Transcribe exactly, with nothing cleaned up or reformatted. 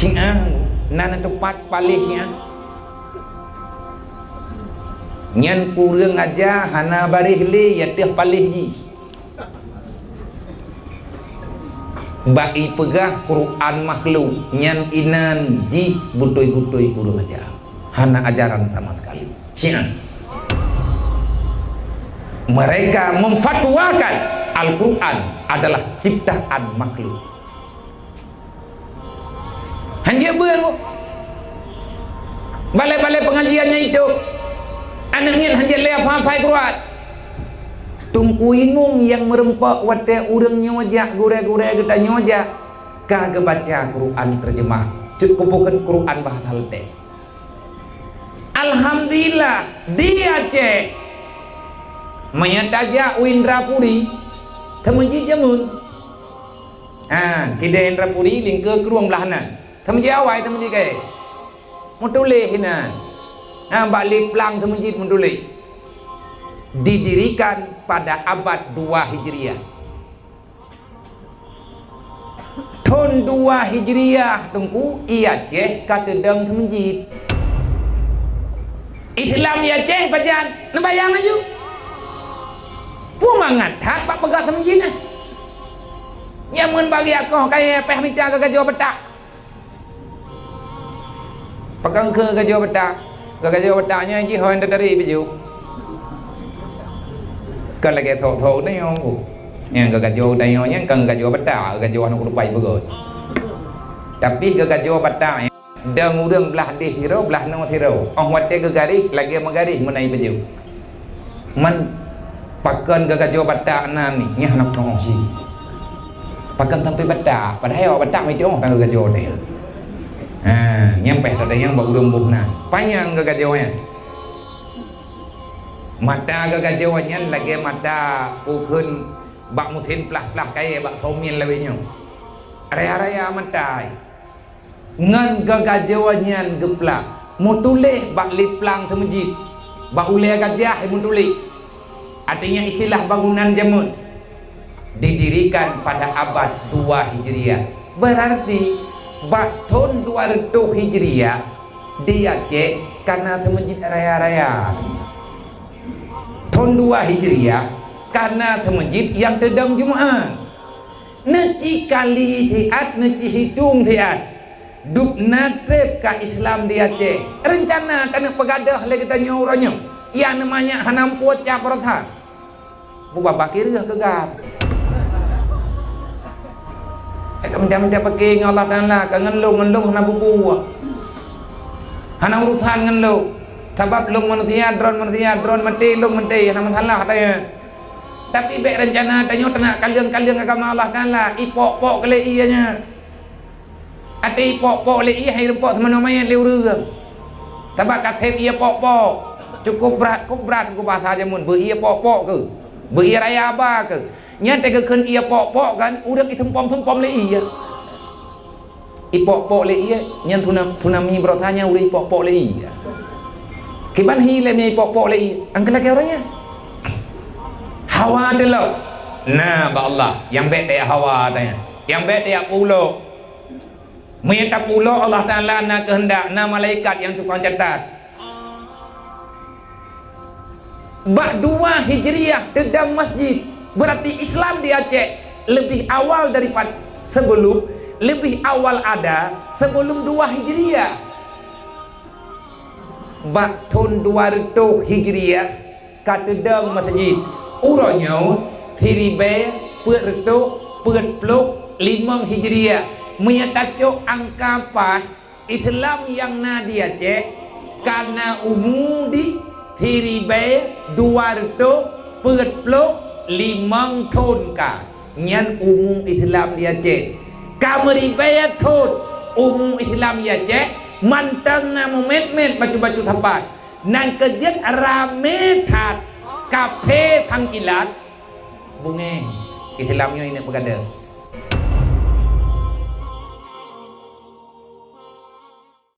Syiah, na teumpat paléh Syiah. Nyan ureuëng aja hana baréh lé, ya teuh paléh jih. Bak ipeugah Quran makhluk, nyan inan jih beutôi-beutôi ureuëng aja. Hana ajaran sama sekali. Syiah. Mereka memfatwakan Al-Quran adalah ciptaan makhluk. Hanjeuet beuet. Balai-balai pengajian nyang itu. Aneuk miet hanjeuet lé hafai Quran. Teungku Imum nyang meureumpok watée ureuëng nyoe jak, gurée-gurée geutanyoe jak, ka geubaca Quran terjemah. Cit kupeugét Quran bahasa Leudeh. Alhamdulillah, di Aceh, meunyoe tajak u Indrapuri, teumeujit jameun. Ha, keudè Indrapuri, lingkeue krueng blaih nan. Teumeujit awai, teumeujit kayée. Meutuléh inan. Ha, bak liplang teumeujit meutuléh. Didirikan pada abad dua Hijriah. Thon dua Hijriah, Teungku, i Aceh ka teudong teumeujit. Islam i Aceh pajan? Neubayang laju. Peue mangat that bak peugah teumeujit nyan. Jameun bagi akoh kayée péh mita geugajoe beutak. Pakon keu geugajoe beutak? Geugajoe beutak nyan jih hôi teutarek beuju. Kon lagée thok-thok nyoe. Nyang geugajoe tanyoe nyan kon geugajoe beutak, geugajoe hana kutupai beugöt. Tapi geugajoe beutak nyan, dong ureuëng blaih déh sidroe, blaih noe sidroe. Óh watée geugaréh, lagée meugaréh meunan beuju. Man, pakon geugajoe beutak nan ni, nyang hana peunoh cit. Pakon sampoe beutak, padahai awak beutak meutuoh tan geugajoe teuh. Ha, nyang péh teudeungoe bak ureuëng boh nan. Panyang geugajoe nyan. Mata geugajoe nyan lagée mata ukheun bak musim plah-plah kayée bak somin lawét nyoe. Raya-raya mata. Ngon geugajoe nyan geuplak, meutuléh bak liplang teumeujit, bak ulée gajah meutuléh. Artinya istilah bangunan jameun didirikan pada abad dua Hijriah. Berarti bak thon dua reutôh Hijriah di Aceh kana teumeujit raya-raya. Thon dua Hijriah kana teumeujit nyang teudong Jumat. Neuci kali siat, neuci hitong siat. Dub na treb ka Islam di Aceh. Reuncana taneuk peugadôh lé geutanyoe uroe nyoe. Nyang neumanyak hana muphom cap rasa. Bubaba kireuh keu gab. Eh, ka meudah-meudah paké ngon Allah Taala, ka ngon lôn, ngon lôn hana bubuet. Hana urusan ngon lôn. Sabab lôn manusia, droen manusia, droen maté, lôn maté, hana masalah tanya. Tapi bék reuncana tanyoe teunak kaleueng-kaleueng agama Allah Taala, ipok-pok keu lé ié nyan. Até ipok-pok lé ié hai reupok teumanoe manyét lé ureuëng. Sabab ka thép ié pok-pok, cukup brat, kup brat keu basa jameun, beu ié pok-pok keu, beu ié raya ba keu. Nyan teugeukheun ié pok-pok kan, ureuëng itumpom-tumpom lé ié. Ipok-pok lé ié, nyan tsunam-, tsunami beurasa nyan ureuëng ipok-pok lé ié. Kiban hi lé mie ipok-pok lé ié, angkeu lagée ureuëng nyan. Hawa teulok. Na bak Allah, nyang bék teuyak hawa tanya. Nyang bék teuyak pulok. Meunyoe tapulok Allah Taala na keuheundak, na malaikat nyang tukang catat. Bak dua Hijriah teudong masjid, berarti Islam di Aceh lebih awal daripada sebelum, lebih awal ada sebelum dua Hijriah. Bak thon dua reutôh Hijriah ka teudong masjid. Uroe nyoe siribée peuet reutôh peuet ploh limong Hijriah. Meunyoe tacok angka paih, Islam nyang na di Aceh kana umu di siribée dua reutôh peuet ploh limong thon ka. Nyan umu Islam di Aceh. Ka meuribée thon umu Islam di Aceh, mantong na meumet-met bacut-bacut sapat. Nyang keujeuet ramé that kaphé sangkilat, beungéh Islam nyoe ineuk peugadôh.